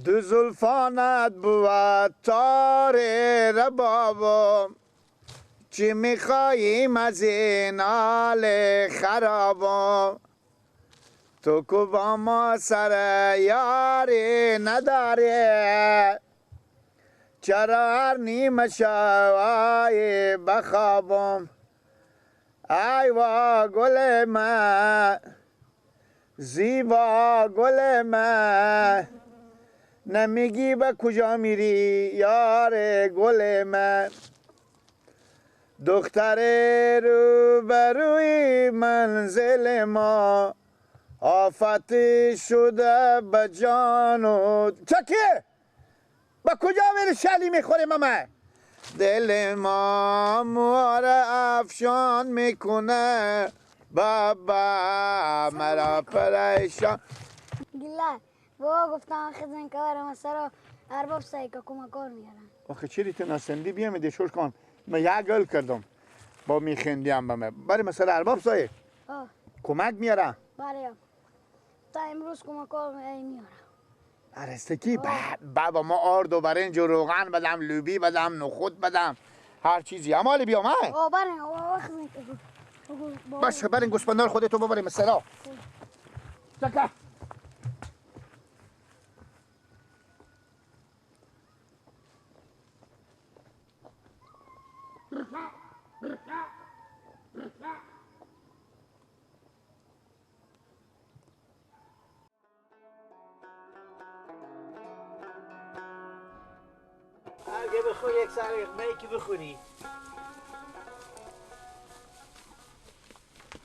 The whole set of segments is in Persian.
دو زلفانت بود تار ربابم، چی میخواییم از این حال خرابم، تو که با ما سر یاری نداری، چرا هر نیمه شوایی بخوابم، ای وا گل من زیبا گل من، نمیگی به کجا میری یار گل من، دختر رو بروی منزل ما، آفت شده به جان و چکیه؟ به کجا میری شلی میخوری ماما؟ دل ما موار افشان میکنه، بابا مرا پریشان. گله بابا گفتم خزن کار سر ارباب سعی که کمک کار میارن. آخه چری تو نسندی بیام دیشور کن، من یک گل کردم با میخندیم به من برای مثلا ارباب سعی کمک میارن. بله تا امروز کمک کار میارن. ارستکی بابا ما آرد و برنج و روغن بدم، لوبی بدم، نخود بدم، هر چیزی امالی بیام. ها برین باشه برین گوسفندار خودتو ببریم مثلا. چکه اگه بخوری یک سر میکی بخوری.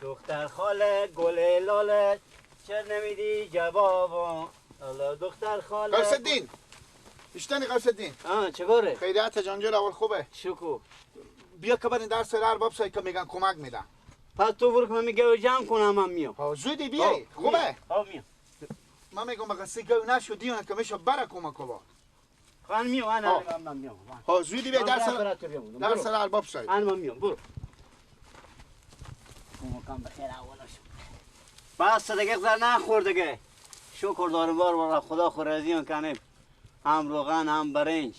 دختر خاله گل لاله چرا نمیدی جوابم؟ الله دختر خاله. قوس الدین اشتنی قوس الدین. چگوره؟ خیریت جانجور اول خوبه. شکر. بیا که برین درس ارباب سای که میگن کمک میدن. پس تو برو که من میگم جمع کنم من میام. زودی بیای خوبه؟ ها میام. من میگم بقیه گو نشو دیونه که میشه برا کمک بابا. من میام انا من میام. ها زودی بیای درس ارباب سای. انا من میام برو. کمکم بخیر اولا شد. بس دیگه زر نخور دیگه. شکر دارم بار بار خدا خور راضی کنه. هم روغن هم برنج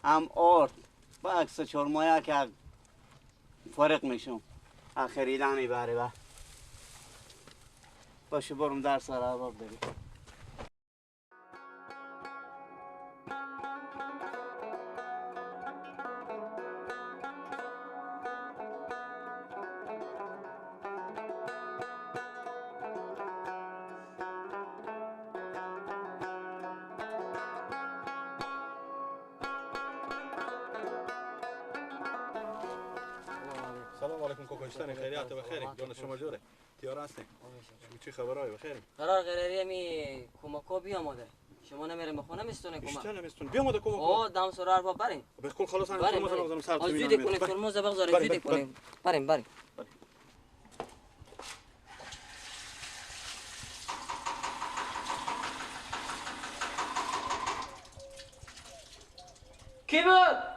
هم آرد با عکس چهار که فرق میشم خریدن بره با باشه برم در سر ارباب دیگه. سلام علیکم کوکاشتن خیریت بخیر جان شما جوره تیار هستین چی خبرای بخیر قرار قراری می کمکو بیامده شما نمیریم به خونه میستونه کمک اشتن نمیستون بیامده کمکو او دم سر ارباب بریم بخول خلاص انا ترمز بگذارم سر زودی کنیم ترمز بگذاریم زودی کنیم بریم بریم. کی بود؟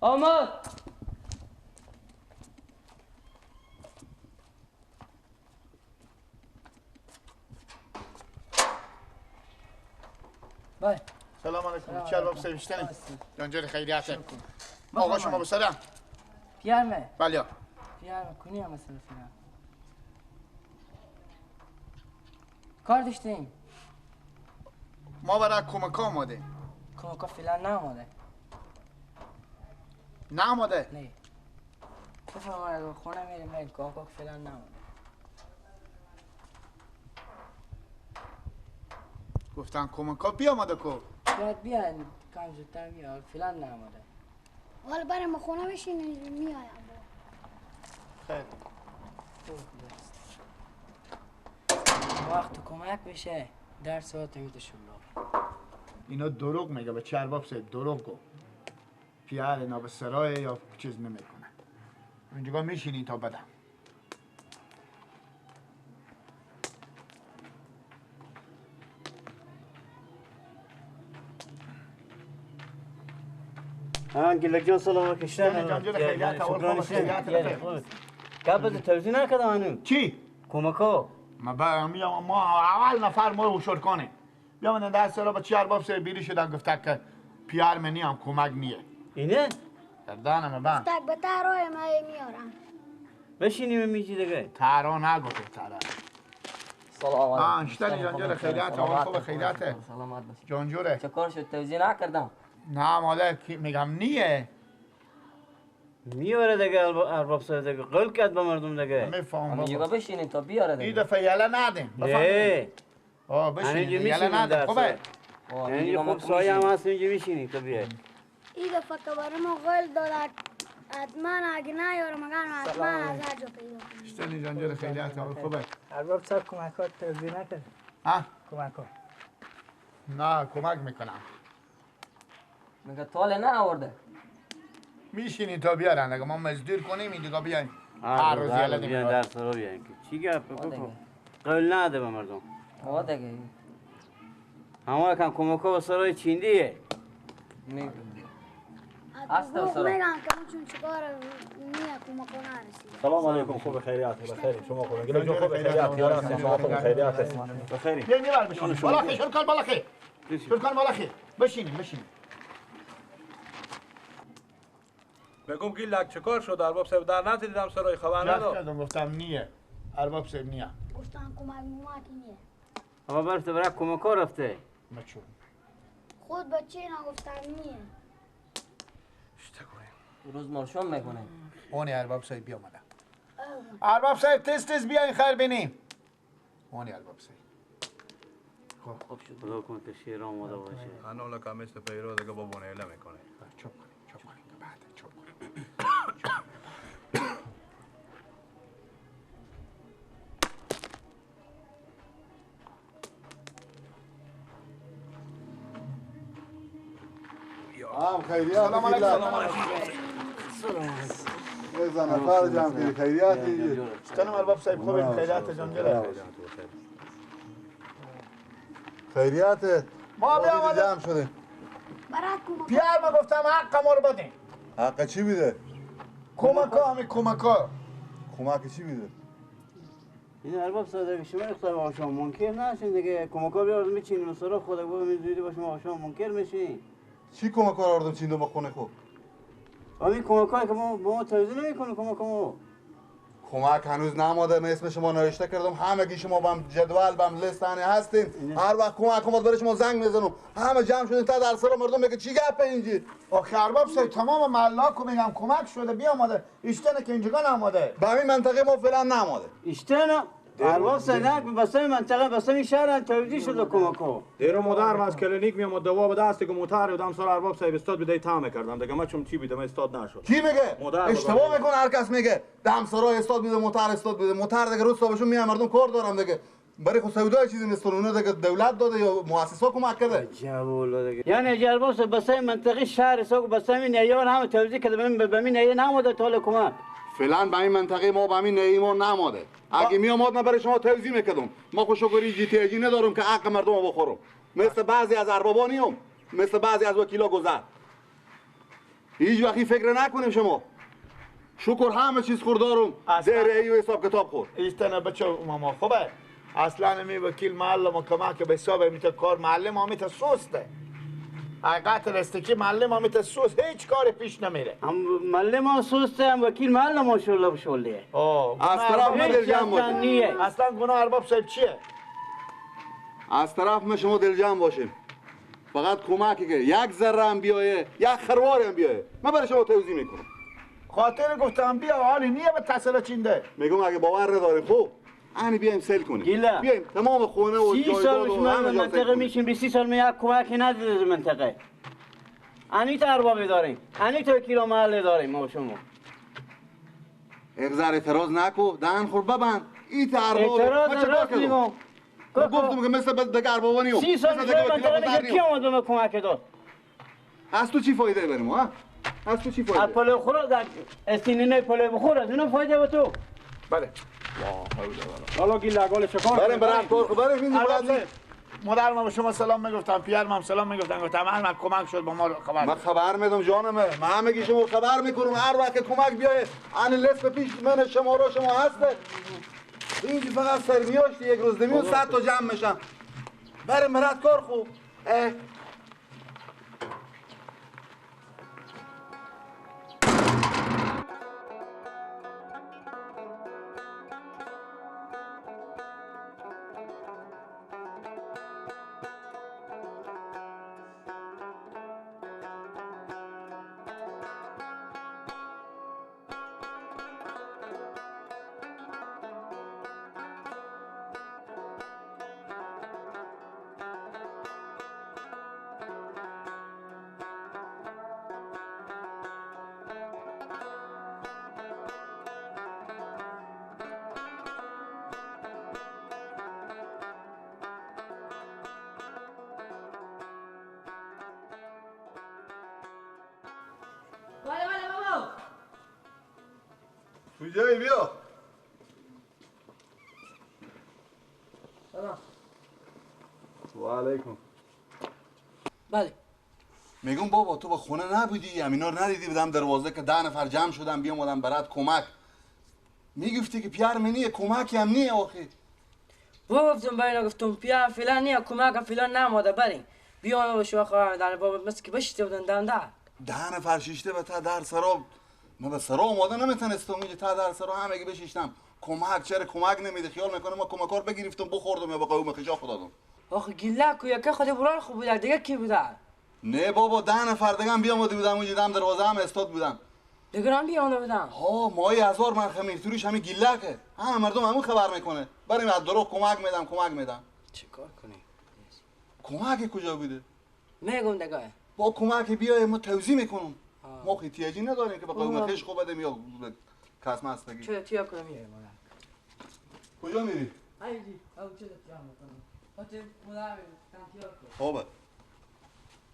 آمد. بای. سلام علیکم. چه ارباب صاحب اشتنی؟ جانجر خیریت. آقا شما بسرم؟ پیرمه. بله. پیرمه کنی هم مثلا فیرم. کار داشتیم. ما برای کمک آماده. کمک فعلا نآماده. نآماده؟ نه. بفرمایید خونه میریم میریم کمک فعلا نآماده. گفتن کمک بیاماده کو. باید بیان کم زودتر بیان فعلا نآماده. حالا بریم خونه بشینیم میایم. خیر. وقت کمک بشه در ساعت میده شلوغ. اینا دروغ میگه به ارباب صاحب دروغ گفت. پیار اینا به سرای یا چیز نمیکنه. اینجا میشینی تا بدم. ها گلک جان سلام کشتن جان جان خیریت اول خیریت گپ توزیع نکردم هنوز. چی؟ کمکا ما با میام ما اول نفر ما هوشیار کنه. بیام در سرا با چی ارباب سر بیری شدن گفت که پیار منی هم کمک نیه. اینه؟ دردانم با. تک به تارای ما میارم. بشینیم میچی دیگه. تارا نگفت تارا. سلام علیکم. آنشتن جان جان خیریت اول خوب خیریت. سلامت باشی. جان جوره. چه کار شد توزیع نکردم؟ نه مادر میگم نیه. میاره دیگه ارباب صاحب دیگه قول کرد به مردم دیگه. میفهم. میگه بشینین تا بیاره دیگه. این دفعه یله ندیم. نه. آه بشینین یله ندیم. خوبه. اینجا خوب سایه هم هست اینجا میشینی تا بیای. این دفعه که برای ما قول داد حتما اگه نیارم مگن حتما از هر جا پیدا کنیم. اشتنی جان جان خیریت خوبه. ارباب صاحب کمکات توزیع نکرد؟ ها؟ کمکات. نه کمک میکنم. میگه تاله نه آورده. میشینی تا بیارن اگه ما مزدور کنیم این دیگه بیاین هر روز یله بیان در سرا بیاین که چی گپ بکن قول نده به مردم. آه دیگه همه کم کمکا و سرای چیندیه. میگم که چون چیکار نیه کمکا نرسید. سلام علیکم. خوب خیریت بخیر شما خوب گلک جان خوب خیریت یار هستین شما خوب خیریت بخیر. بیاین میبر بشینیم بالا خیر شرکان بالا خیر شرکان بالا خیر بشینیم بشینیم. بگم گیلک چه کار شد ارباب صاحب در ندیدم سرای خبر نداد. گفتم نیه ارباب صاحب نیه. گفتم کمک ممک نیه. آقا برفته برای کمکا رفته. بچو خود بچه نگفتم نیه. روز مالشون میکنه. اونی ارباب صاحب بیا اومده. ارباب صاحب تیز تیز بیاین خیر بینیم. اونی ارباب صاحب. خوب شد خدا کن که شیر آماده باشه. انا لکه مثل پیرو دیگه بابا نیله میکنه. چوب کنیم چوب کنیم بعد چوب کنیم. عام خیریت. سلام علیکم. سلام علیکم. سلام نفر جمع خیریت. سلام ارباب صاحب خوبین خیریت جان جلال. خیریت. ما بیا جمع شدیم. پیار ما گفتم حق ما رو بدین. حق چی میده؟ کمکا همی کمکا. کمک چی میده؟ این ارباب صاحب شما اختلاف شما منکر نشین دیگه. کمکا بیاردم میچینیم سرا خدا بابا میزوری با شما شما منکر میشین. چی کمکا آوردم چیندم با خونه خود؟ همین کمکایی که ما با ما توزیع نمیکنه کمک ما. کمک هنوز نماده. من اسم شما نوشته کردم همگی شما بام جدول بام لیست هستین. هر وقت کمک اومد برای شما زنگ میزنم. همه جمع شدین تا در سر مردم میگه چی گپه اینجا؟ آخه ارباب صاحب تمام ملاک میگم کمک شده بیا آماده. ایشتنه که اینجا ناماده. به همین منطقه ما فعلا ناماده. ایشتنه ارباب صاحب بس منطقه بس این شهر توزیع شده کمکو. دیرو مادر از کلینیک میام دوا به دست که موتر دم سر ارباب صاحب استاد بده تا کردم دیگه. ما چون چی بیدم استاد نشد. کی میگه؟ اشتباه میکنه هر کس میگه دم سرای استاد میده موتر استاد بده موتر دیگه روز صبحشون میام مردم کار دارم دیگه. برای خود سودای چیزی نیست اونها دیگه دولت داده یا مؤسسه کمک کرده. جواب دیگه یعنی ارباب صاحب بس منطقه شهر سوق بس این ایار هم توزیع کرده به من ایار نموده تا کمک. فعلا به این منطقه ما به این نیما نماده. اگه می آمد من برای شما توزیع میکردم. ما خوشگری جی تی جی ندارم که حق مردم رو بخورم. مثل بعضی از اربابانیم، مثل بعضی از وکیلا گذر. هیچ وقتی فکر نکنیم شما. شکر همه چیز خوردارم. زهره و حساب کتاب خور. ایستنه بچه ماما خوبه. اصلا می وکیل معلم کمک به حساب میته کار معلم میته سسته. حقیقت رستکی معلم هم سوس هیچ کار پیش نمیره. هم معلم هم سوسته هم وکیل معلم هم شله شله. از طرف ما دل جمع باشیم. اصلا گناه ارباب صاحب چیه؟ از طرف ما شما دل جمع باشیم. فقط کمکی که یک ذره هم بیایه یک خروار هم بیایه من برای شما توزیع میکنم. خاطر گفتم بیا حالی نیه به تصلا چینده. میگم اگه باور نداری خوب انی بیایم سیل کنیم. بیایم تمام خونه و جایداد و همه جا منطقه میشیم. 20 سال می یک کمک ندیده از منطقه. انی تا اربابی داریم. انی تا وکیل محله داریم ما شما. یک ذره اعتراض نکو دهن خور ببند. این تا ارباب اعتراض راست میگم. گفتم که مثل دیگه اربابا نیوم. 30 سال منطقه میگه کی اومد به ما کمک داد؟ از تو چی فایده بریم ها؟ از تو چی فایده؟ از پلو خور استینینه پلو بخور از اینو فایده به تو. بله. حالا گیل لگال چکار بریم بریم کار بریم این بلند. مادر ما به شما سلام میگفتم، پیرم هم سلام میگفتن، گفتم هر کمک شد با ما خبر. من خبر میدم جانمه، من همگی شما خبر میکنم هر وقت که کمک بیایه. ان لصف پیش من شما رو شما هسته. اینجا فقط سر میاشت یک روز نمیون 100 تا جمع میشم. بره مرد کار خوب. کجایی بیا؟ سلام. و علیکم. بله. میگم بابا تو به خونه نبودی، همینا رو ندیدی بدم دروازه که 10 نفر جمع شدن بیام آدم برات کمک. میگفتی که پیار منیه کمکی هم نیه آخه. بابا گفتم برای گفتم پیار فلان نیه کمک فلان نماده بریم. بیام با شما خواهم در بابا مثل که بشته بودن دم در. 10 نفر شیشته به تا در سراب. من به سرا آماده نمیتونستم اینجا تا در سرا همگی بشیشتم. کمک چرا کمک نمیده؟ خیال میکنه ما کمکار بگرفتم بخوردم یا به قوم خشا خدادم. آخه گله کو یکی خود برار خوب بوده دیگه کی بوده؟ نه بابا 10 نفر دیگه هم بیامده بودم اونجا دم دروازه هم استاد بودم. دیگه هم بیامده بودم. ها مای هزار من خمیر توریش همین گله که هم مردم همون خبر میکنه. بریم از دروغ کمک میدم کمک میدم. چیکار کنی؟ کمک کجا بوده؟ میگم دیگه. با کمک بیای ما توزیع میکنم. ما احتیاجی نداریم که به قوم خش خوب بدیم یا کس مس بگی. چرا تیا کنم میره مادر. کجا میری؟ همینجی. او چرا تیا میکنم؟ خاطر مادر تیا کن. خوبه.